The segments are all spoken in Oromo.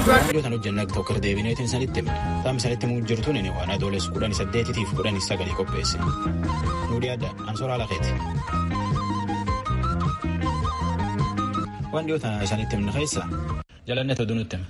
Dhiyootaan hojjannaa tokko irra deebineetiin sanitti himna. Taam sanitti muu jirtuun inni waan adoolessa 18tiif 19 qopheesse. Nuu dhiyaadha ansoora lafeeti. Waan dhiyootaan isanitti himna keessa jalanne oduu nutti hima.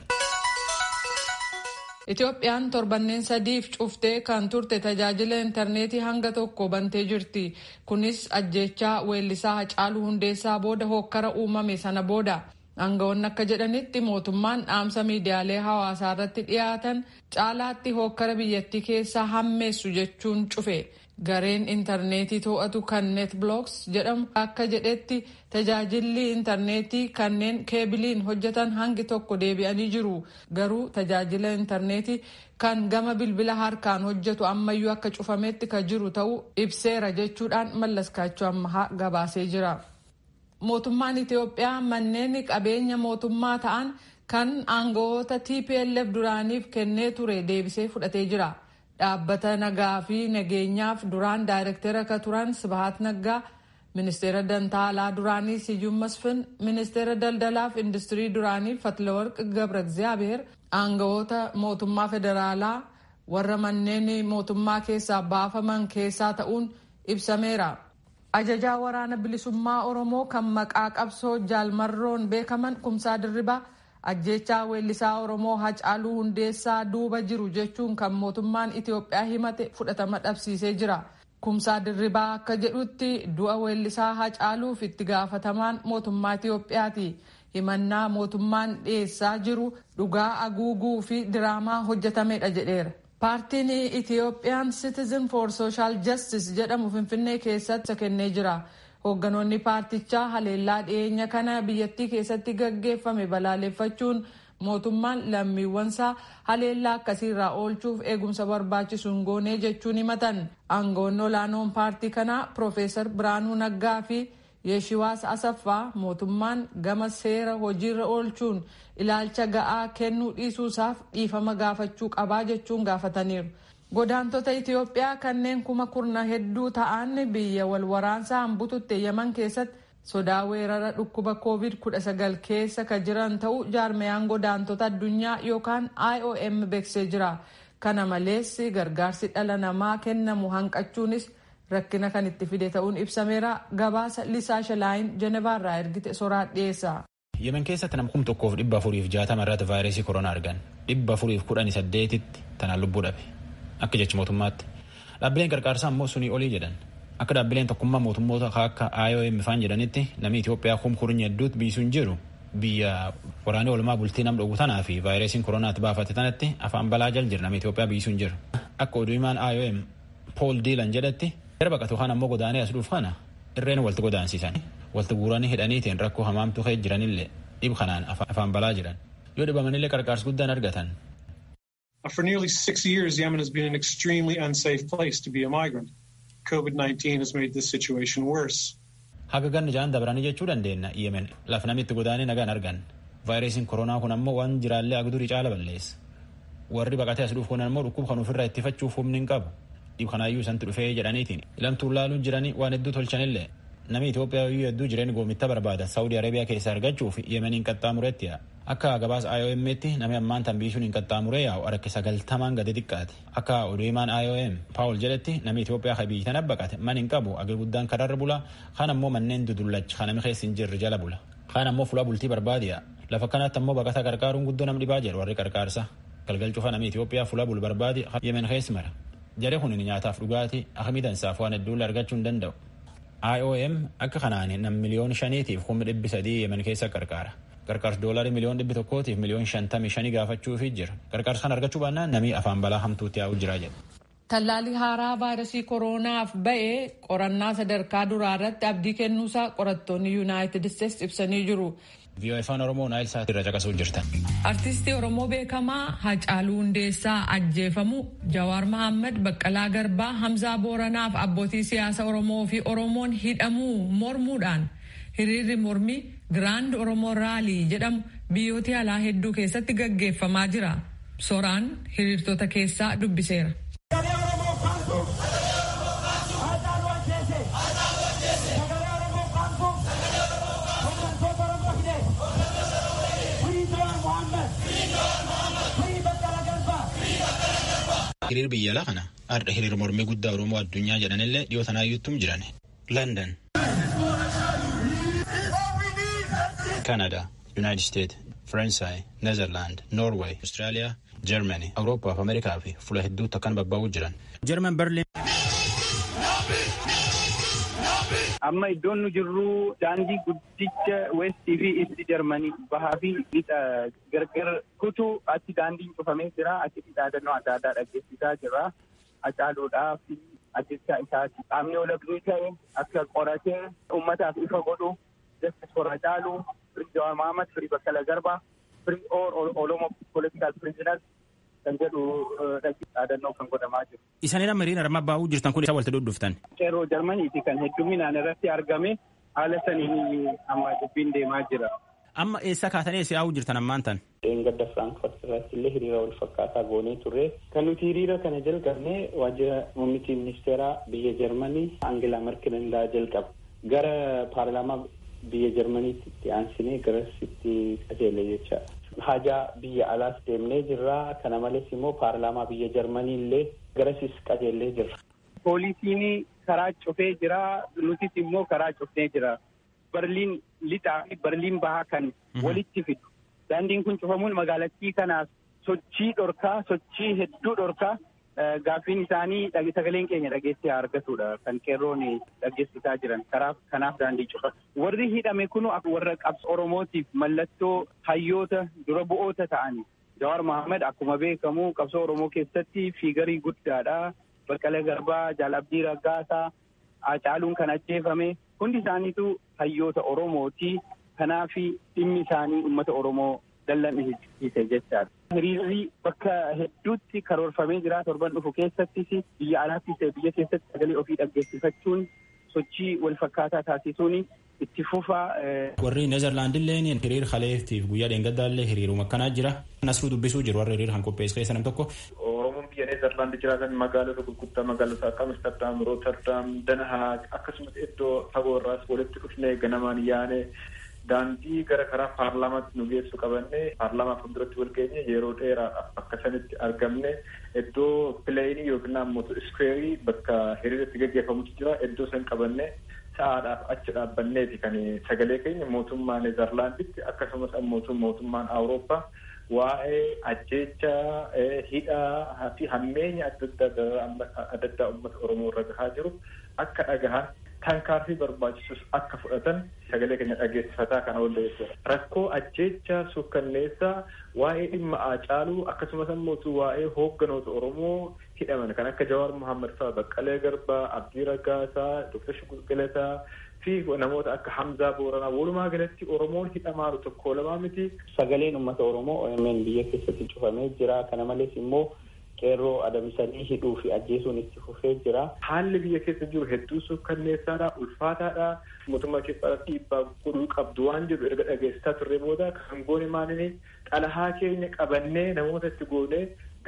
Itoophiyaan torbanneen sadiif cuftee kan turte tajaajila intarneetii hanga tokko bantee jirti. Kunis ajjeechaa weellisaa Hacaaluu Hundeessaa booda hokkara uumame sana booda. Aangawoonni akka jedhanitti mootummaan dhaamsa miidiyaalee hawaasaa irratti dhiyaatan caalaatti hokkara biyyattii keessaa hammeessu jechuun cufe. Gareen intarneetii to'atu kan neetblooks jedhamu akka jedhetti tajaajilli intarneetii kanneen keebiliin hojjetan hangi tokko deebi'anii jiru. Garuu tajaajila intarneetii kan gama bilbila harkaan hojjetu ammayyuu akka cufametti kan jiru ta'uu ibseera jechuudhaan Mallaskaachoo Ammahaa gabaasee jira. Mootummaan Itoophiyaa manneen qabeenya mootummaa ta'an kan aangawoota TPLF duraaniif kennee ture deebisee fudhatee jira. Dhaabbata nagaa fi nageenyaaf duraan daayirektera akka turan Sibahat Naggaa, ministeera dantaa alaa duraanii Siyyum Masfin, ministeera daldalaaf industirii duraanii Fatlawarq Gabra Egzaabeer aangawoota mootummaa federaalaa warra manneen mootummaa keessaa baafaman keessaa ta'uun ibsameera. Ajajaa waraana bilisummaa Oromoo kan maqaa qabsoo Jaalmarroon beekaman Kumsaa Dirribaa ajjeechaa weellisaa Oromoo Hacaaluu Hundeessaa duuba jiru jechuun kan mootummaan Itoophiyaa himate fudhatama dhabsiisee jira. Kumsaa Dirribaa akka jedhutti du'a weellisaa Hacaaluuf itti gaafatamaan mootummaa Itoophiyaati. Himannaa mootummaan dhiyeessaa jiru dhugaa haguuguu fi diraamaa hojjetamedha jedheera. Paartiin Itoophiyaan Citizen for Social Justice jedhamu Finfinnee keessatti kennee jira. Hoogganoonni paartichaa haleellaa dhiyeenya kana biyyattii keessatti gaggeeffame balaaleffachuun mootummaan lammiiwwansaa haleellaa akkasiirraa oolchuuf eegumsa barbaachisu hin goone jechuun himatan. Aangawoonni olaanoon paartii kanaa Piroofeesar Biraanuu Naggaa fi Yeeshiwaas Asaffaa mootummaan gama seera hojiirra oolchuun ilaalcha ga'aa kennuu dhiisuusaaf dhiifama gaafachuu qabaa jechuun gaafataniiru. Godaantota Itoophiyaa kanneen kuma kurna hedduu ta'an biyya wal waraansaan bututte Yaman keessatti sodaa weerara dhukkuba COVID-19 keessa kan jiran ta'uu jaarmiyaan godaantota addunyaa yookaan IOM beeksisee jira. Kana malees gargaarsi dhala namaa kennamu hanqachuunis rakkina kan itti fide ta'uun ibsameera. Gabaasa Lisaa Shalaayin Jenevaarraa ergite soraa dhiyeessa. Yemen keessatti nama 1460 irratti vaayirasii koronaa argan 418tti tanaan lubbuu dhabe. Akka jechi mootummaatti. Dhaabbileen gargaarsaa immoo sunii olii jedhan. Akka dhaabbileen tokkummaa mootummoota akka IOM faan jedhanitti namni Itoophiyaa kumkurnya hedduutti biisuun jiru biyya waraanee oolmaa bultii nam dhogu tanaa fi vaayirasiin koronaatti baafate tanatti afaan balaa jal jira namni Itoophiyaa biisuun jiru. Akka oduu himaan IOM Paul Diilan jedhatti gara baqatu kan ammoo godaanee as dhuuf kana irreen walti godaansiisan. Walti guuranii hidhaniitiin rakkoo hamaamtu kee jiranillee dhib kanaan afaan balaa jiran. Yoo dhibamanillee qarqaarsa guddaan argatan. For nearly 6 years, Yemen has been an extremely unsafe place to be a migrant. COVID-19 has made this situation worse. Haga ganna ja'an dabranii jechuu dandeenya Yemen lafa namni itti godaanee nagaan argan. Vaayirasiin koronaa kun ammoo waan jiraallee agdurii caala balleessa. Warri baqatee as dhuuf kun ammoo dhukkuba kan ofirraa ittifachuuf humni hin qabu. Dhib kanaayyuu isantu dhufee jedhaniitiin. Ilamtuun laaluun jiranii waan hedduu tolchanillee namni Itoophiyaa iyyuu hedduu jireenya goomitta barbaada Saawudii Arabiyaa keessaa argachuuf Yemeniin qaxxaamuretti yaa. Akka gabaasa IOM'tti namni ammaan tan biisuun hin qaxxaamuree yaa'u harki 90n gadi xiqqaate. Akka oduu himaan IOM Paawul jedhetti namni Itoophiyaa kan biyyi tana baqate man hin qabu agir guddaan kararra bula kaan ammoo manneen dudullacha kan namni keessa hin jirre jala bula. Kaan ammoo fuula bultii barbaadiya. Lafa kanatti ammoo baqata qarqaaruun guddoo nam dhibaa jedhu warri qarqaarsa. Galgal cufa namni Itoophiyaa fuula bul barbaadi Yemen keessa mara. Jarri kun nyaataaf dhugaatii akkamii dansaaf waan hedduullee argachuu hin danda'u. IOM akka kanaan nam 5,300,000 Yemen keessa qarqaara. Qarqaarsa doolarii 155,000,000 gaafachuufii jira. Qarqaarsa kana argachuu baannaan namni afaan balaa hamtuutti yaa'u jira jedha. Tallaalii haaraa vaayirasii kooronaaf ba'e qorannaa sadarkaa duraa irratti abdii kennuusaa qorattoonni Yuunaayitid Isteetsi ibsanii jiru. VOA Afaan Oromoo Naayil Saatii irra caqasuu jirtan. Artistii Oromoo beekamaa Hacaaluu Hundeessaa ajjeefamu Jawaar Mohaammed, Baqqalaa Garbaa, Hamzaa Booranaaf abbootii siyaasa Oromoo fi Oromoon hidhamuu mormuudhaan hiriirri mormii Giraand Oromoo Raalii jedhamu biyyoota alaa hedduu keessatti gaggeeffamaa jira. Soraan hiriirtota keessaa dubbiseera. Hiriir biyya alaa kana har'a hiriir mormii guddaa Oromoo addunyaa jedhanillee dhiyoo tanaayyuuttum jiran. London, Canada, United States, Faransaay, Netherland, Norway, Australia, Germany, Awurooppaa fi Ameerikaa fi fuula hedduutti akkan babbaa'uu jiran. German Berlin. Amma iddoon nu jirru daandii guddicha Weestii fi Isti Jarmanii bahaa fi lixa gargar kutuu achi daandiin cufamee jira. Achitti dhaadannoo adda addaa dhaggeessisaa jira. Hacaaluudhaaf ajjechaa isaati. Qaamni olabdii ta'e akka qoratee uummataaf ifa godhu Justice for Hacaaluu, Free Jawaar Mohaammed, Free Baqqalaa Garbaa, Free All Oromo Political Prisoners kan jedhu dhaadannoo kan godhamaa jiru. Isaan amma hiriira armaa baa'uu jirtan kun isa walitti dhudhuftan. Qeerroo Jarmaniiti kan hedduminaan irratti argame haala saniin amma dubbiin deemaa jira. Amma eessa kaatanii eessa yaa'uu jirtan ammaan tan? Dheengadda Firaankfurt irratti illee hiriira wal fakkaataa goonee turre. Kan nuti hiriira kana jalqabne waajjira muummichi ministeeraa biyya Jarmanii Aangelaa Merkel irraa jalqabe. Gara paarlaamaa biyya Jarmaniitti itti aansinee garasitti qajeele jechaadha. Hajaa biyya alaas deemnee jirra. Kana malees immoo paarlaamaa biyya Jarmanii illee garasis qajeellee jirra. Poolisiin karaa cufee jira. Nutis immoo karaa cufnee jira. Barliin lixaa fi Barliin bahaa kan walitti fidu. Daandiin kun cufamuun magaalattii kanaaf sochii dhorkaa, sochii hedduu dhorkaa. Gaaffiin isaanii sagaleen keenya dhageessee argatudha. Kan qeerroon dhageessisaa jiran karaaf kanaaf daandii cufa. Warri hidhame kun warra qabsoo Oromootiif mallattoo hayyoota dura bu'oota ta'ani. Jawaar Mohaammed akkuma beekamu qabsoo Oromoo keessatti fiigarii guddaadha. Baqqalaa Garbaa, Jaal Abdii Raggaasaa, Hacaaluun kan ajjeefame hundi isaaniitu hayyoota Oromooti. Kanaaf dhimmi isaanii uummata Oromoo dallansiise jechaadha. Hiriirri bakka hedduutti karoorfamee jira. Torban dhufu keessattis biyya alaattis ta'e biyya keessatti sagalee ofii dhaggeessifachuun sochii wal fakkaataa taasisuun itti fufaa. Warri Neezerlaandillee hiriir kaleetiif guyyaa dheengaddaallee hiriiruma akkanaa jira. Nasruu dubbisuu jiru warri hiriir kan qopheesse keessa nam tokko. Oromoon biyya Neezerlaand jiraatan magaalota gurguddaa magaalota akka Amsterdam, Rotterdam, Den Haag akkasumas iddoo fagoo irraas walitti dhufnee ganamaan yaane daandii gara karaa paarlaamaatti nu geessu qabanne paarlaamaa fuulduratti wal geenye yeroo dheeraadhaaf bakka sanitti argamne iddoo pileenii yookiin ammoo iskweerii bakka hiriirratti gaggeeffamutu jira iddoo san qabanne sa'aadhaaf achi dhaabbanneeti kan sagalee keenya mootummaa Neezerlaanditti akkasumas ammoo mootummaan Awurooppaa waa'ee ajjeecha hidhaa fi hammeenya adda addaa uummata Oromoo irra gahaa jiru akka dhagahan tarkaanfii barbaachisus akka fudhatan sagalee keenya dhageessifataa kan oolle jechuudha. Rakkoo ajjeecha suukkanneessaa waa'ee dhimma Haacaaluu akkasumas ammoo waa'ee hoogganoota Oromoo hidhaman kan akka Jawaar Mohaammed fa'aa, Baqqalee Garbaa, Abdii Raggaasaa, Dr. Shukur Galataa fi namoota akka Hamzaa Booranaa walumaa galatti Oromoon hidhamaaru tokko lamaa miti. Sagaleen uummata Oromoo OMN biyya keessatti cufamee jira. Kana malees immoo qeerroo adamsanii hidhuu fi ajjeesuun itti fufee jira. Haalli biyya keessa jiru hedduu suukkanneessaadha, ulfaataadha. Mootummaa keessaa dhiibbaa godhuu qabdu waan jedhu erga dhageessisaa turre booda kan goone maalini xalahaa keenya qabannee namoota itti goone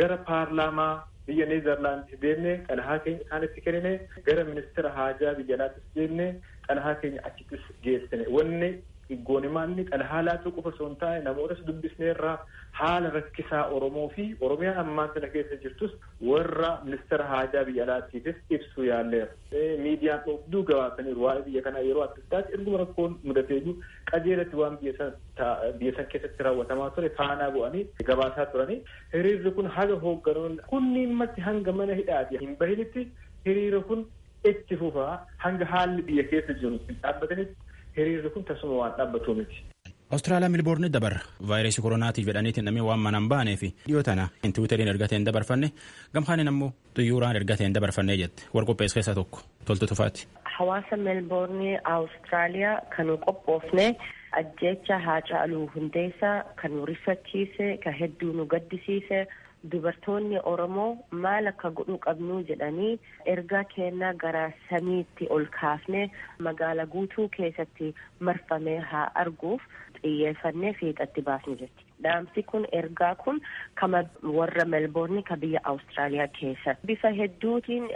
gara paarlaamaa biyya Neezerlaandis deemne xalahaa keenya isaanitti kennine gara ministeera haajaa biyya alaattis deemne xalahaa keenya achittis geessine. Wanni goone maalini xalahaa laatuu qofa osoo hin taane namootas dubbisneerra haala rakkisaa Oromoo fi Oromiyaan ammaan sana keessa jirtus warra ministeera haajaa biyya alaatiifis ibsuu yaalleera. Miidiyaan dhoofduu gabaasaniiru waa'ee biyya kanaa yeroo adda addaatti erguma rakkoon mudateeyyuu qajeelatti waan biyya san keessatti raawwatamaa ture faanaa bu'anii gabaasaa turanii hiriirri kun haga hoogganoon kunniin matti hanga mana hidhaati hin bahinitti hiriirri kun itti fufaa hanga haalli biyya keessa jiru hin dhaabbatanitti hiriirri kun tasuma waan dhaabbatu miti. Awustiraaliyaa Milboorni dabarra vaayirasii koronaatiif jedhaniitiin namni waan manaan baanee fi dhiyoo tana tiwiiteriin ergateen dabarfanne gamkaaniin ammoo xiyyooraan ergateen dabarfannee jette warra qopheesse keessaa tokko toltu tufaati. Hawaasa Meelboornii Awustiraaliyaa kan qophoofne ajjeecha Haacaaluu Hundeessaa kan nu rifachiise kan hedduu nu gaddisiise dubartoonni Oromoo maal akka godhuu qabnu jedhanii ergaa kennaa gara samiitti ol kaafne magaala guutuu keessatti marfamee haa arguuf xiyyeeffannee fiixatti baasne jechuudha. Dhaamsi kun, ergaa kun kama warra Melbourne ka biyya Awustiraaliyaa keessa. Bifa hedduutiin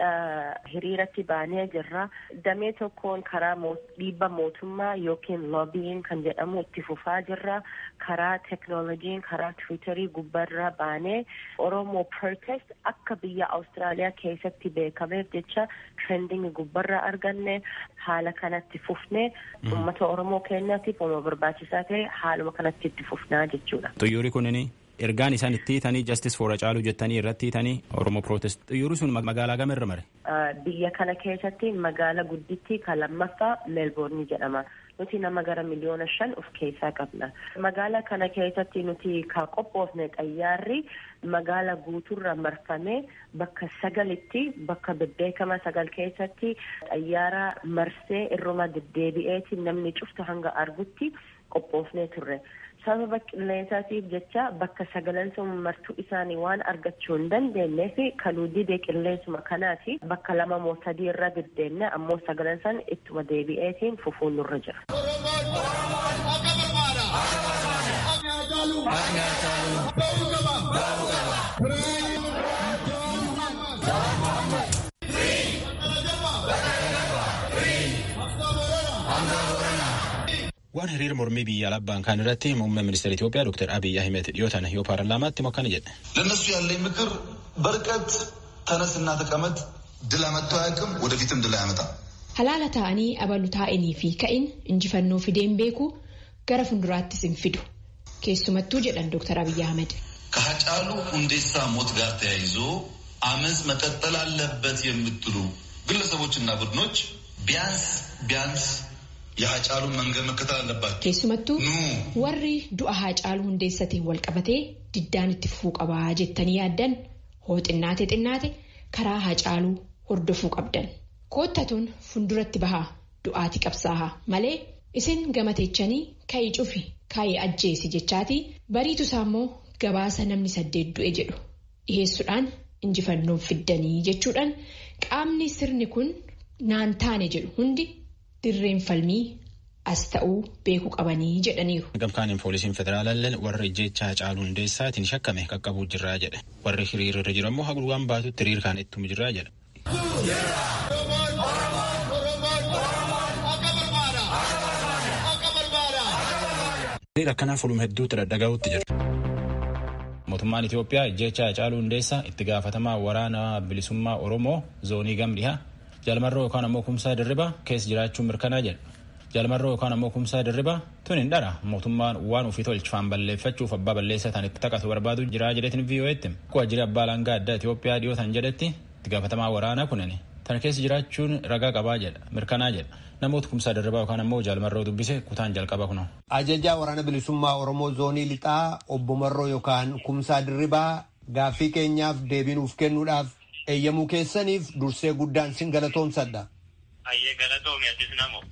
hiriiratti baanee jirra. Damee tokkoon karaa dhiibba mootummaa yookiin lobbying kan jedhamu itti fufaa jirra. Karaa teknooloojiin, karaa Tiwiitarii gubbarra baanee Oromoo protest akka biyya Awustiraaliyaa keessatti beekameef jecha trending gubbarra arganne. Haala kanatti fufnee uummata Oromoo keenyaatiif oma barbaachisaa ta'e haaluma kanatti itti fufnaa jechuudha. Xiyyoorri kunin ergaan isaan itti hiitanii Justice for Hacaaluu jettanii irratti hiitanii Oromoo Protest. Xiyyoorri sun magaalaa kam irra mare? Biyya kana keessatti magaala guddittii kan lammaffaa Meelboorni jedhama. Nuti nama gara 5 miliyoona of keessaa qabna. Magaala kana keessatti nuti ka qophoofne xayyaarri magaala guuturra marfamee bakka sagalitti, bakka bebbeekama sagal keessatti xayyaara marsee irruma deddeebi'eeti namni cuftu hanga argutti qophoofnee turre. Sababa qilleensaatiif jecha bakka sagalan sun martuu isaanii waan argachuu hin dandeenyeef kanuu dide qilleensuma kanaati bakka lama moo sadii irra deddeemne, ammoo sagalan san ittuma deebi'eetiin fufuun nurra jira. Waan hiriira mormii biyya alabbaan kan irratti muummee ministeera Itoophiyaa Dr. Abiy Ahmed dhiyootan yoo paarlaamaatti akkana jedhe. ለእነሱ ያለኝ ምክር በርቀት ተነስና ተቀመጥ ድል አመጥቶ አያውቅም፣ ወደፊትም ድል አያመጣም። Halaala ta'anii abalu taa'anii fi ka'in injifannoo fideen beeku, gara fuulduraattis hin fidu. Keessumattuu jedhan Dr. Abiy Ahmed. ከሀጫሉ ሁንዴሳ ሞት ጋር ተያይዞ አመፅ መቀጠል አለበት የምትሉ ግለሰቦችና ቡድኖች ቢያንስ ቢያንስ የሀጫሉን መንገድ መከተል አለባቸው። Keessumattuu warri du'a Haacaaluu Hundeessatiin wal qabatee diddaan itti fufuu qabaa jettanii yaaddan hoo xinnaate xinnaate karaa Haacaaluu hordofuu qabdan. Koottatuun fuulduratti bahaa du'aati qabsaahaa malee isin gamateechanii ka'ii cufi, ka'ii ajjeesi jechaatii bariitu isaa immoo gabaasa namni saddeet du'e jedhu dhiheessuudhaan injifannoo fiddanii jechuudhaan qaamni sirni kun naan taane jedhu hundi dirreen falmii as ta'uu beekuu qabanii jedhaniiru. Gamkaaniin poolisiin federaalaalleen warri ijjeechaa Haacaaluu Hundeessaatiin shakkame qaqqabuu jirraa jedhe. Warri hiriirra jiru ammoo haguugaan baatutti hiriir kaan ittuma jirraa jedhe. Hiriira akkanaa fuluma hedduutti dhadhaga'uutti jira. Mootummaan Itoophiyaa ijjeechaa Haacaaluu Hundeessaa itti gaafatamaa waraana bilisummaa Oromoo zoonii Gamdhihaa Jaalmarroo yookaan ammoo Kumsaa Dirribaa keessa jiraachuun mirkanaa jedha. Jaalmarroo yookaan ammoo Kumsaa Dirribaa tun hin dhara, mootummaan waan ofii tolchifaan balleeffachuuf abbaa balleessaa ta'an itti taqatu barbaadu jira jedhetin VOA'tti. Waajjirri abbaa alangaa addaa Itoophiyaa dhiyootan jedhetti itti gaafatamaa waraanaa kunin tan keessa jiraachuun ragaa qabaa jedha, mirkanaa jedha. Namoota Kumsaa Dirribaa yookaan ammoo Jaalmarroo dubbise kutaan jalqaba kunoo. Ajajaa waraana bilisummaa Oromoo zoonii lixaa obbo Marroo yookaan Kumsaa Dirribaa, gaaffii keenyaaf deebii nuuf kennuudhaaf eeyyamuu keessaniif dursee guddaan sin galatoomsadha. Ayyee, galatoomi atis namo.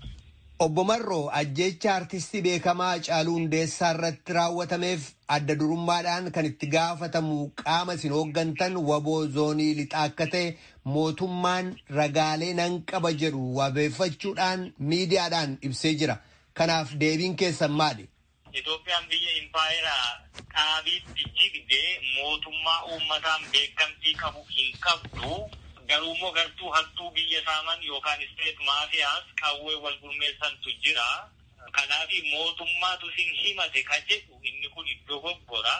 Obbo Marroo, ajjeecha artistii beekamaa Haacaaluu Hundeessaa irratti raawwatameef adda durummaadhaan kan itti gaafatamu qaama isin hooggantan WBO zoonii lixaa akka ta'e mootummaan ragaalee nan qaba jedhu wabeeffachuudhaan miidiyaadhaan ibsee jira. Kanaaf deebiin keessan maali? Itoophiyaan biyya impaayera dhaabiitti jigdee mootummaa uummataan beekamtii qabu hin qabdu. Garuu immoo gartuu hattuu biyya saaman yookaan state mafias qawwee wal gurmeessantu jira. Kanaaf mootummaatu isin himate kan jedhu inni kun dogoggora.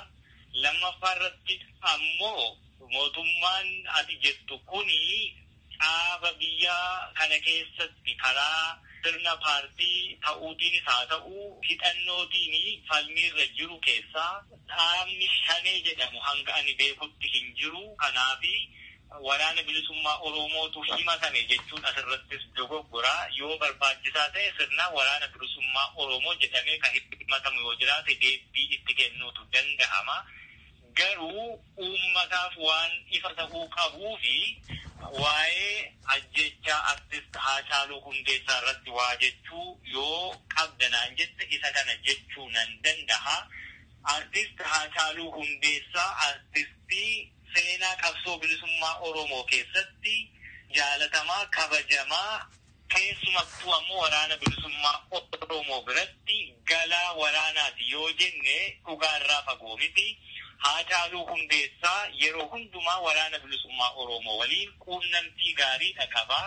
Lammaffaa irratti ammoo mootummaan ati jettu kuni dhaaba biyya kana keessatti karaa sirna paartii ta'uutiinis haa ta'u hidhannootiin falmiirra jiru keessaa dhaabni Shanee jedhamu hanga ani beekutti hin jiru. Kanaafi waraana bilisummaa Oromootu himatame jechuun asirrattis dogoggora. Yoo barbaachisaa ta'e sirna waraana bilisummaa Oromoo jedhamee kan himatamu yoo jiraate deebii itti kennuutu danda'ama. Garuu uummataaf waan ifa ta'uu qabuu fi waa'ee ajjechaa artist Haacaaluu Hundeessaa irratti waa jechuu yoo qabdanaan jette isa kana jechuu nan danda'a. Artist Haacaaluu Hundeessaa artistii seenaa qabsoo bilisummaa Oromoo keessatti jaalatamaa, kabajamaa, keessumattuu ammoo waraana bilisummaa Oromoo biratti galaa waraanaati yoo jenne Dhugaarraa fagoo miti. Haacaaluu Hundeessaa yeroo hundumaa waraana bilisummaa Oromoo waliin quunnamtii gaarii qaba.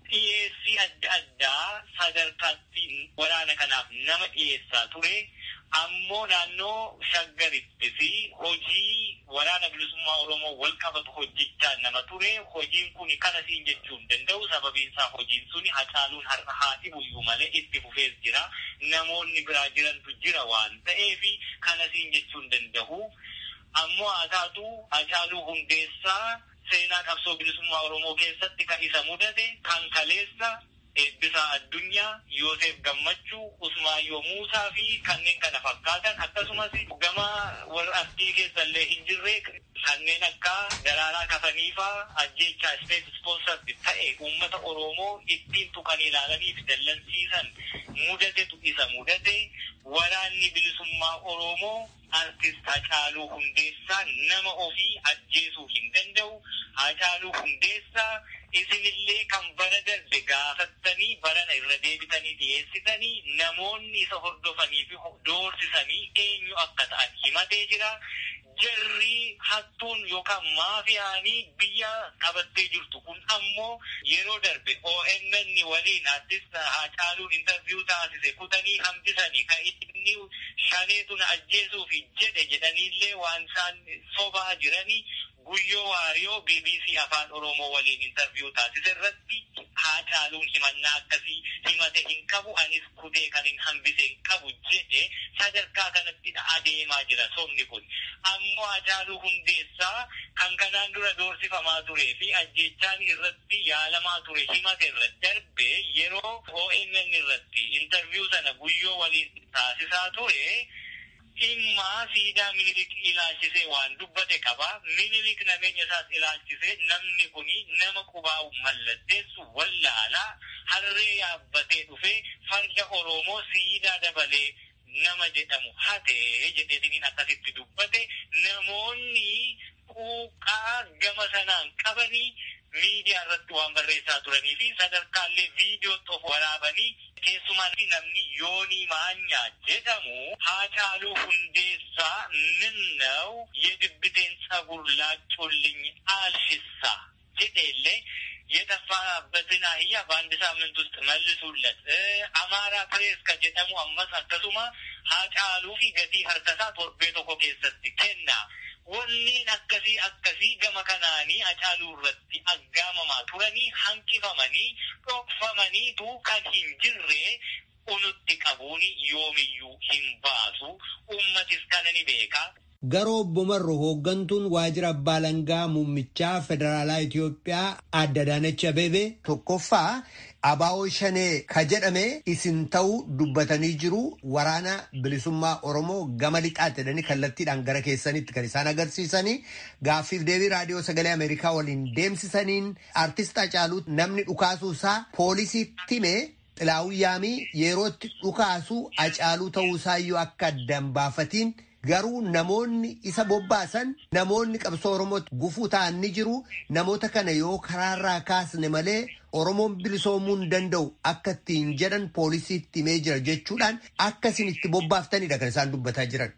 Dhiyeessii adda addaa sadarkaatti waraana kanaaf nama dhiyeessaa ture. Ammoo naannoo Shaggarittis hojii waraana bilisummaa Oromoo wal qabatu hojjechaa nama ture. Hojiin kun kana siin jechuu hin danda'u. Sababiin isaa hojiin suni Hacaaluun har'a haa dhibuyyuu malee itti fufees jira. Namoonni biraa jirantu jira waan ta'eef kana siin jechuu hin danda'u. Ammoo haa taatu Hacaaluu Hundeessaa seenaa qabsoo bilisummaa Oromoo keessatti kan isa mudate kan kaleessa Eebbisaa Addunyaa, Yoosef Gammachuu, Usmaayyoo Muusaa fi kanneen kana fakkaatan akkasumas gama warra ardii keessallee hin jirre kanneen akka Daraaraa Kafaniifaa ajjeechaa state sponsored ta'e uummata Oromoo ittiin tuqanii ilaalanii fi dallansiisan mudatetu isa mudate. Waraanni bilisummaa Oromoo artist Hacaaluu Hundeessaa nama ofii ajjeesuu hin danda'u. Hacaaluu Hundeessaa isinillee kan bara darbe gaafattanii barana irra deebitanii dhiyeessitanii namoonni isa hordofanii fi doorsisanii eenyu akka ta'an himatee jira. Jarri hattuun yookaan maafiyaanii biyya qabattee jirtu kun ammoo yeroo darbe OMN waliin artist Haacaaluun interviyuu taasise kutanii hambisanii kan inni shaneetu na ajjeesuufi jedhe jedhaniillee waan isaan sobaa jiranii Guyyoo Waariyoo BBC Afaan Oromoo waliin interviyuu taasise irratti Haacaaluun himannaa akkasii himate hin qabu, anis kutee kan hin hambise hin qabu jedhe sadarkaa kanatti adeemaa jira sobni kun. Ammoo Haacaaluu Hundeessaa kan kanaan dura doorsifamaa turee fi ajjeechaan irratti yaalamaa ture himate irra darbe yeroo OMN irratti interviyuu sana Guyyoo waliin taasisaa ture dhimma siidaa Minilik ilaalchisee waan dubbate qaba. Minilik nageenya isaas ilaalchisee namni kuni nama qubaa'u mallatteessu wallaalaa harree yaabbatee dhufee farda Oromoo siidaa dabalee nama jedhamu hatee jedheetiniin akkasitti dubbate. Namoonni quuqqaa gama sanaan qabanii miidiyaa irratti waan barreessaa turanii fi sadarkaalee viidiyootti of waraabanii keessumaa namni Yoonii Maanyaa jedhamu Haacaaluu Hundeessaa ምነው የድብቴን ጸጉር ላጩልኝ አልሽሳ jedheellee የጠፋበትን አህያ በአንድ ሳምንት ውስጥ መልሱለት። አማራ ፕሬስ ከጀደሙ ammas akkasuma Haacaaluu fi gatii harkasaa torbee tokko keessatti kenna. Wanneen akkasii akkasii gama kanaanii Hacaaluu irratti aggaamamaa turanii hanqifamanii dhokfamaniitu kan hin jirre unutti qabuun yoomiyyuu hin baasu. Uummatis kana ni beeka. Garoo Obbo Marro hooggantuun waajjira abbaa alangaa muummichaa federaalaa Itoophiyaa Aadde Adaanech Abeebee tokkoffaa ABO Shanee ka jedhame isin ta'uu dubbatanii jiru. Waraana bilisummaa Oromoo gama lixaatti jedhanii kallattiidhaan gara keessanitti kan isaan agarsiisanii gaaffiif deebii raadiyoo sagalee Ameerikaa waliin deemsisaniin artist Hacaaluu namni dhukaasuusaa poolisiitti hime Xilaawuu Yaamii yerootti dhukaasuu Hacaaluu ta'uusaayyuu akka addaan baafatiin garuu namoonni isa bobbaasan namoonni qabsoo Oromootti gufuu ta'an ni jiru. Namoota kana yoo karaarraa kaasne malee Oromoon bilisoomuu hin danda'u akka ittiin jedhan poolisiitti himee jira jechuudhaan akka isin itti bobbaaftanidha kan isaan dubbataa jiran.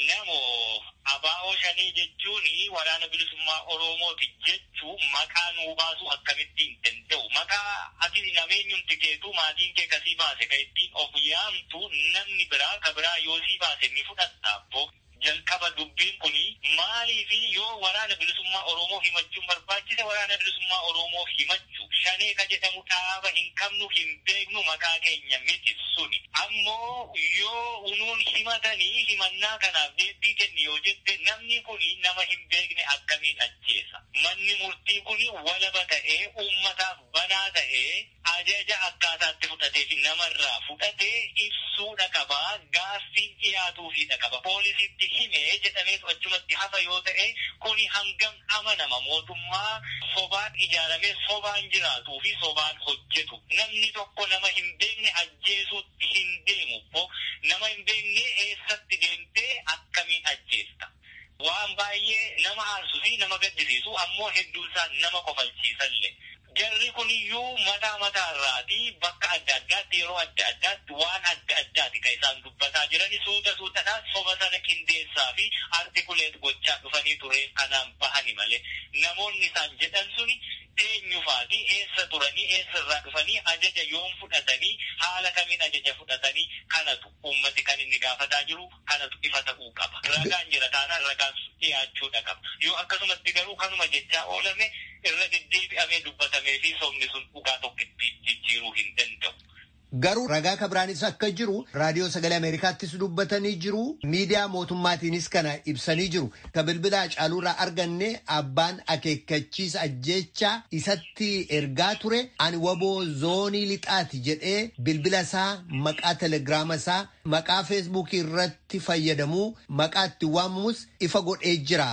Namoo ABO Shanee jechuun waraana bilisummaa Oromooti jechuu maqaa nuu baasuu akkamitti hin danda'u. Maqaa ati nameenyumti keetu maatiin kee kasii baase kan ittiin of yaamtu namni biraa ka biraa yoo sii baase ni fudhatta abbo. Jalqaba dubbiin kuni maaliifi yoo waraana bilisummaa Oromoo himachuun barbaachise waraana bilisummaa Oromoo himachuu Shanee ka jedhamu dhaaba hin qabnu hin beeknu maqaa keenya miti suni. Ammoo yoo unuun himatanii himannaa kanaaf deebii kenni yoo jette namni kuni nama hin beekne akkamiin ajjeesa. Manni murtii kuni walaba ta'ee uummataaf banaa ta'ee ajaja akkaataatti fudhatee fi namarraa fudhatee ibsuudha qaba. Gaaffiin dhiyaatuufiidha qaba. Poolisiitti himee jedhamees achumatti hafa yoo ta'e kuni hangam amanama mootummaa sobaan ijaaramee sobaan jiraatuu fi sobaan hojjetu. Namni tokko nama hin beekne ajjeesuutti hin deemu. Nama hin beekne eessatti deemtee akkamiin ajjeesta? Waan baay'ee nama aarsuu fi nama gaddisiisu ammoo hedduunsaa nama kofalchiisallee. Jarri kuniyyuu mataa mataarraatii bakka adda addaatti yeroo adda addaatti waan adda addaati sobaati kan isaan dubbataa jiran. Suuta suutadhaan soba sana qindeessaa fi artikuleet gochaa dhufanii ture kanaan bahani malee namoonni isaan jedhan suni eenyufaati, eessa turanii, eessarraa dhufanii, ajaja yoom fudhatanii, haala kamiin ajaja fudhatanii, kanatu uummati kan inni gaafataa jiru, kanatu ifa ta'uu qaba. Ragaan jira taanaan ragaan dhiyaachuudha qaba. Yoo akkasumatti garuu kanuma jechaa oolame irra deddeebi'amee dubbatamee fi sobni sun dhugaa tokkotti jijjiiruu hin danda'u. Garuu ragaa kabiraanis akka jiru raadiyoo sagalee Ameerikaattis dubbatanii jiru. Miidiyaa mootummaatiinis kana ibsanii jiru. Ka bilbila Hacaaluurraa arganne abbaan akeekkachiisa ajjeechaa isatti ergaa ture ani waboo zoonii lixaati jedhee bilbila isaa, maqaa telegiraama isaa, maqaa feesbuukii irratti fayyadamuu, maqaa itti waamamus ifa godhee jira.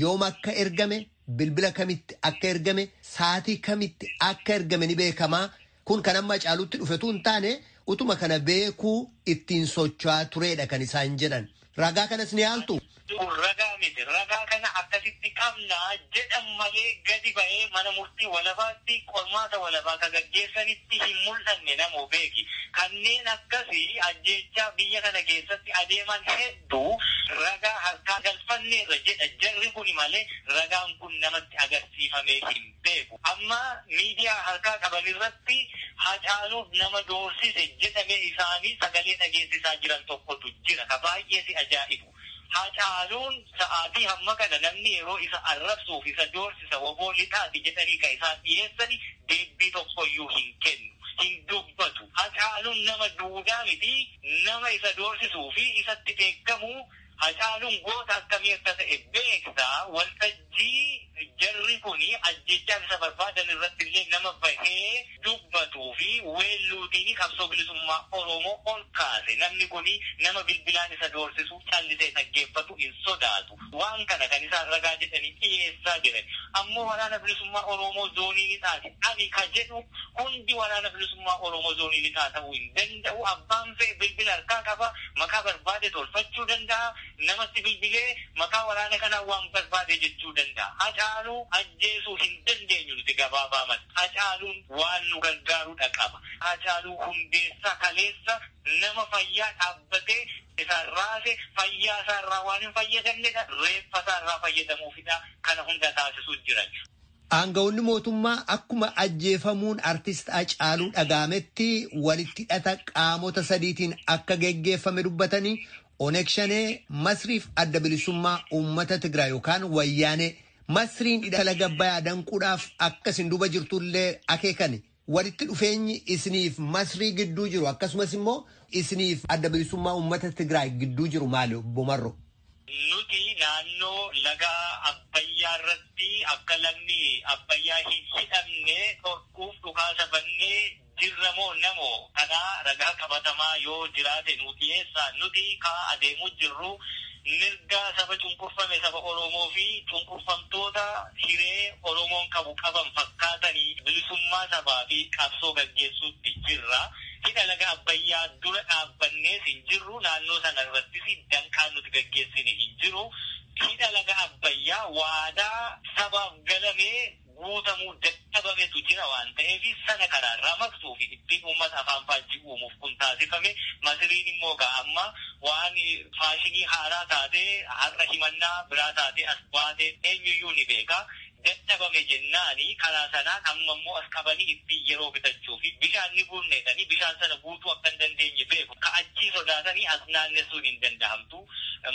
Yoom akka ergame, bilbila kamitti akka ergame, sa'aatii kamitti akka ergame ni beekamaa. Kun kan amma Hacaaluutti dhufetu hin taane utuma kana beekuu ittiin socho'aa turedha kan isaan jedhan. Ragaa kanas ni haaltu. Ragaa miti. Ragaa kana akkasitti qabnaa jedhan malee gadi ba'ee mana murtii walabaatti qormaata walabaa ka gaggeessanitti hin mul'anne namoo beeki. Kanneen akkasii ajjeechaa biyya kana keessatti adeeman hedduu ragaa harkaa galfanneerra jedha jarri kuni malee ragaan kun namatti agarsiifamee hin beeku. Amma miidiyaa harkaa qaban irratti Hacaaluuf nama doorsise jedhamee isaanii sagalee dhageessisaa jiran tokkotu jira. Ka baay'ee si ajaa'ibu. Hacaaluun sa'aatii hamma kana namni yeroo isa arrabsuuf isa doorsisa waboo lixaati jedhanii kan isaan dhiyeessani deebbii tokkoyyuu hin kennu. Hin dubbatu. Hacaaluun nama duudaa miti, nama isa doorsisuu fi isatti beekamu. Hacaaluun goota akkamii akka ta'e beektaa. Waltajjii jarri kuni ajjechaa isa barbaadan irratti illee nama bahee dubbatuu fi weelluutiin qabsoo bilisummaa Oromoo ol kaase. Namni kuni nama bilbilaan isa doorsisu callisee dhaggeeffatu hin sodaatu. Waan kana kan isaan ragaa jedhanii dhiyeessaa jiran. Ammoo waraana bilisummaa Oromoo zoonii lixaati ani ka jedhu hundi waraana bilisummaa Oromoo zoonii lixaa ta'uu hin danda'u. Abbaan fe'e bilbila harkaa qaba, maqaa barbaade tolfachuu danda'a. Namatti bilbilee maqaa waraana kanaa waan barbaade jechuu danda'a. Hacaaluu ajjeesuu hin dandeenyu nuti gabaabaamatti. Hacaaluun waan nu gargaaruudha qaba. Hacaaluu Hundeessaa kaleessa nama fayyaa dhaabbatee isaan raase fayyaa isaarraa waan hin fayyadamnedha. Reeffa isaarraa fayyadamuufidha. Kana hunda taasisuu jiran. Aanga'oonni mootummaa akkuma ajjeefamuun artist Hacaaluu dhagaametti walitti hidhata qaamota sadiitiin akka geggeeffame dubbatanii Oneg Shanee, Masriif adda bilisummaa uummata Tigraay yookaan Wayyaanee Masriin hidha laga Abbayyaa danquudhaaf akka isin duuba jirtullee akeekani. Walitti dhufeenyi isiniif Masrii gidduu jiru akkasumas immoo isiniif adda bilisummaa uummata Tigraay gidduu jiru maali, Obbo Marro? Nuti naannoo laga Abbayyaa irratti akka lagni Abbayyaa hin hidhamne dhorkuuf dhukaasa bannee jirra moo namoo kanaa ragaa qabatamaa yoo jiraate nu dhiyeessaa. Nuti kaa adeemuu jirru mirga saba cunqurfame saba Oromoo fi cunqurfamtoota hiree Oromoon qabu qaban fakkaatanii bilisummaa sabaa fi qabsoo gaggeessuutti jirra. Hidha laga Abbayyaa dura dhaabbannees hin jirru, naannoo sana irrattis danqaan nuti gaggeessine hin jiru. Hidha laga Abbayyaa waadaa sabaaf galamee guutamuu dadhabametu jira waan ta'eef sana karaarraa maqsuu fi ittiin uummata afaan faajjii uumuuf kun taasifame. Masiriin immoo gaa amma waan faashinii haaraa taatee har'a himannaa biraa taatee as baatee eenyuyyuu ni beeka. Dadhabame jennaani karaa sanaan amma immoo as qabanii ittiin yeroo bitachuu fi bishaan ni guunneetanii bishaan sana guutuu akka hin dandeenye beeku. Ka achii sodaatanii as naannessuun hin danda'amtu.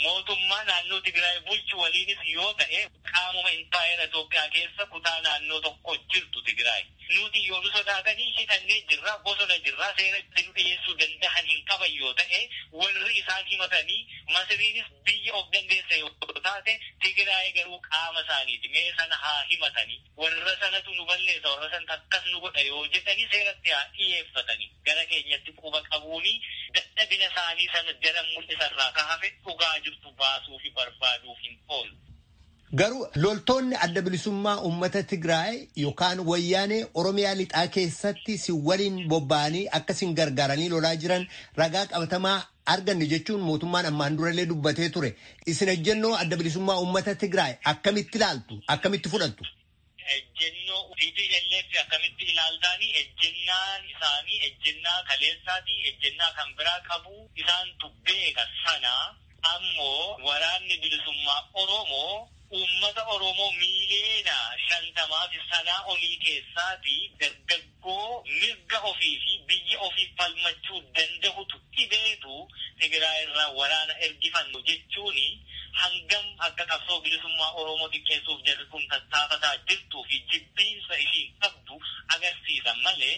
Mootummaa naannoo Tigraay bulchu waliinis yoo ta'e qaamuma impaayera Itoophiyaa keessa kutaa naannoo tokko jirtu Tigraay. Nuti yoo nu sodaatanii hidhannee jirra, bosona jirra, seera itti nu dhiyeessuu danda'an hin qaban yoo ta'e warri isaan himatanii Masiriinis biyya of dandeesse yoo taate Tigraay garuu qaama isaaniiti. Mee sana haa himatanii. Warra sanatu nu balleessa, warra sanatu akkas nu godha yoo jedhanii seeratti haa dhiyeeffatanii. Gara keenyatti quba qabuuni dadhabina isaanii sana daran mul'isarraa ka hafe dhugaa jirtu baasuu fi barbaaduuf hin oolu. Garuu loltoonni adda bilisummaa uummata Tigraay yookaan Wayyaanee Oromiyaa lixaa keessatti si waliin bobba'anii akka isin gargaaranii lolaa jiran ragaa qabatamaa arganne jechuun mootummaan ammaan durallee dubbatee ture. Isin ejjennoo adda bilisummaa uummata Tigraay akkamitti ilaaltu? Akkamitti fudhattu? Ejjennoo TPLF akkamitti ilaaltaanii ejjennaan isaanii ejjennaa kaleessaati, ejjennaa kan biraa qabu isaantu beeka. Sana ammoo waraanni bilisummaa Oromoo uummata Oromoo miiliyoona 50 fi sanaa olii keessaati dargaggoo mirga ofii fi biyya ofii falmachuu danda'utu dhibeetu Tigraay irraa waraana ergifannu jechuuni hangam akka qabsoo bilisummaa Oromoo xiqqeessuuf jarri kun tattaafataa jirtuu fi jibbiinsa ishiin qabdu agarsiisa malee,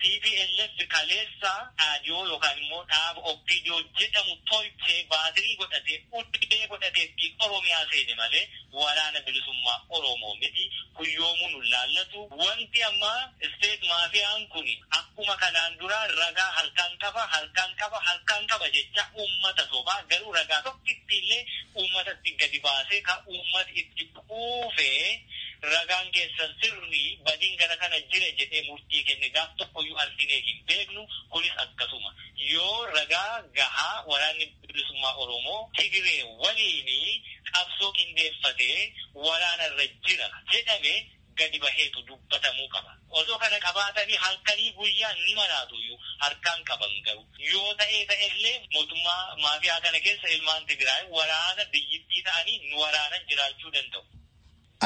TPLF kaleessa dhaadiyoo yookaan immoo dhaaba OPDO jedhamu tolchee, baatirii godhatee, uddee godhatee ittiin Oromiyaa seene malee waraana bilisummaa Oromoo miti. Kuyyoomuu nu laallatu. Wanti amma state maafiyaan kun akkuma kanaan dura ragaa harkaan qaba, harkaan qaba, harkaan qaba jecha uummata sobaa, garuu ragaa tokkitti illee uummatatti gadi baasee kan uummati itti quufee ragaan keessan sirrii, badiin gara kana jira jedhee murtii kenne gaaf tokkoyyuu arginee hin beeknu. Kunis akkasuma yoo ragaa gahaa waraanni bilisummaa Oromoo Tigiree waliin qabsoo qindeeffatee waraana irra jira jedhame gadi baheetu dubbatamuu qaba. Osoo kana qabaatanii halkanii guyyaa ni maraatuyyuu harkaan qaban, garuu yoo ta'ee ta'ellee mootummaa maafiyaa kana keessa ilmaan Tigraay waraana biyyittii ta'anii nu waraanan jiraachuu danda'u.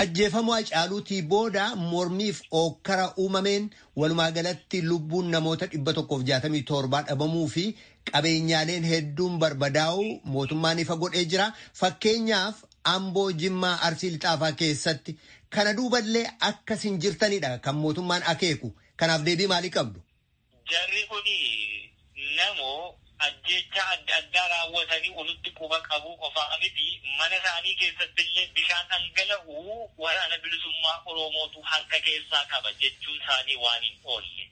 Ajjeefamuu Hacaaluutii booda mormiif ookkara uumameen walumaa galatti lubbuun namoota 167 dhabamuu fi qabeenyaaleen hedduun barbadaa'uu mootummaan ifa godhee jira. Fakkeenyaaf Amboo, Jimmaa, Arsii Lixaafaa keessatti kana duuballee akkas hin jirtanidha kan mootummaan akeeku. Kanaaf deebii maalii qabdu? Jarri kun namoo ajjeechaa adda addaa raawwatanii walitti quba qabuu qofaa miti, mana isaanii keessatti illee bishaan dhangala'uu waraana bilisummaa Oromootu harka keessaa qaba jechuun isaanii waan hin oolle.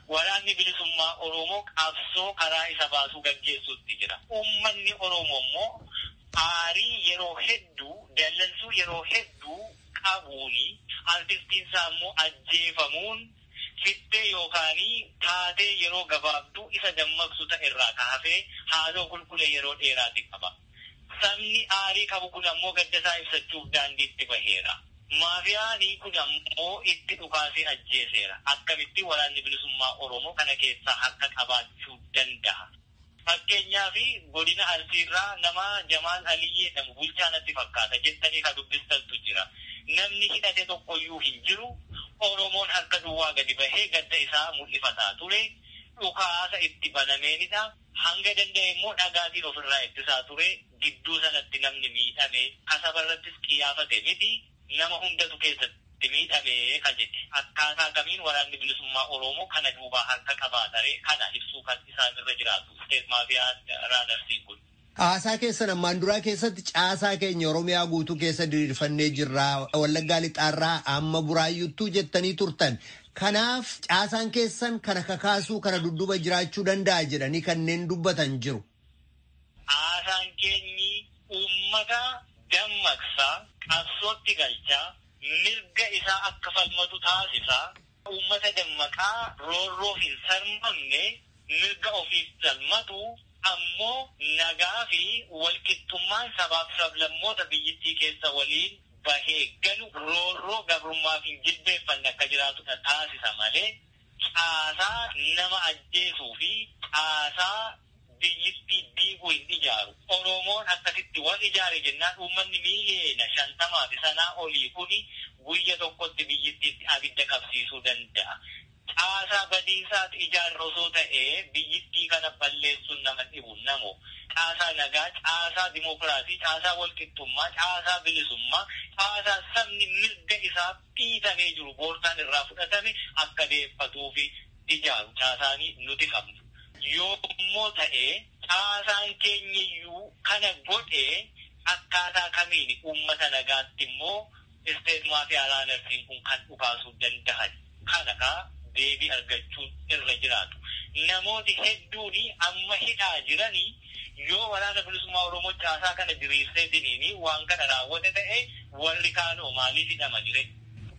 Waraanni bilisummaa Oromoo qabsoo karaa isa baasuu gaggeessuutti jira. Uummanni Oromoo immoo aarii yeroo hedduu, dallansuu yeroo hedduu qabuuni artistiin isaa immoo ajjeefamuun fittee yookaan taatee yeroo gabaabduu isa dammaqsu ta'e irraa kaafee haaloo qulqulee yeroo dheeraati qaba. Sabni aarii qabu kun ammoo gadda isaa ibsachuuf daandiitti baheera. Maafiyaan kun ammoo itti dhukaasee ajjeeseera. Akkamitti waraanni bilisummaa Oromoo kana keessaa harka qabaachuu danda'a? Fakkeenyaaf godina Arsiirraa nama Jamaal Alii jedhamu bulchaa natti fakkaata jettanii kan dubbistantu jira. Namni hidhate tokkoyyuu hin jiru. Oromoon harka duwwaa gadi bahee gadda isaa mul'ifataa ture. Dhukaasa itti banameenidha. Hanga danda'e immoo dhagaatiin ofirraa ittisaa ture. Gidduu sanatti namni miidhame kasaba irrattis qiyyaafate miti. Nama hundatu keessatti miidhame kan jedhe. Akkaataa kamiin waraanni bilisummaa Oromoo kana duubaa harka qabaatare kana ibsuu kan isaan irra jiraatu. State maafiyaa raanarsiin kun. Haasaa keessan ammaan duraa keessatti caasaa keenya Oromiyaa guutuu keessa diriirfannee jirra. Wallaggaa Lixaarraa amma Buraayyuttuu jettanii turtan. Kanaaf caasaan keessan kana kakaasuu kana dudduuba jiraachuu danda'a jedhanii kanneen dubbatan jiru. Haasaan keenyi uummata dammaqsaa, qabsootti galchaa, mirga isaa akka falmatu taasisaa, uummata dammaqaa roorroo hin sarmamne, mirga ofiif falmatu, ammoo nagaa fi walqixxummaan sabaaf sablammoota biyyittii keessa waliin bahee galu, roorroo gabrummaaf hin jilbeeffanne akka jiraatudha taasisa malee, caasaa nama ajjeesuu fi caasaa biyyittii diiguu hin ijaaru. Oromoon akkasitti wal ijaare jennaan uummanni miiliyoona 50 fi sanaa olii kuni guyya tokkotti biyyittiitti abidda qabsiisuu danda'a. Caasaa badiisaati ijaarra osoo ta'ee biyyittii kana balleessuun nama dhibu namo. Caasaa nagaa, caasaa dimokiraasii, caasaa walqixxummaa, caasaa bilisummaa, caasaa sabni mirga isaa dhiitamee jiru boorsaan irraa fudhatame akka deeffatuufi ijaaru caasaanii nuti qabnu. Yoommoo ta'ee caasaan keenyiyyuu kana godhee akkaataa kamiin uummata nagaatti immoo state maafiyaa raanarsiin kun kan dhukaasuu danda'an kana kaa deebii argachuun irra jiraatu. Namooti hedduun amma hidhaa jiranii yoo waraana bilisummaa Oromoo caasaa kana diriirsee diniini waan kana raawwate ta'e, warri kaanoo maaliif hidhama jire?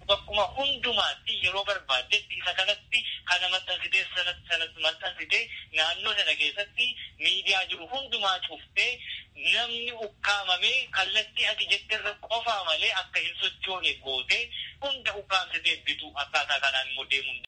Bakkuma hundumaatti yeroo barbaaddetti isa kanatti kana maxxansitee, sanatti sanatti maxxansitee, naannoo sana keessatti miidiyaa jiru hundumaa cuftee Namni ukkaamamee kallattii ati jetterra qofaa malee akka hin sochoone gootee hunda ukkaamsitee bituu akkaataa kanaan immoo deemuu.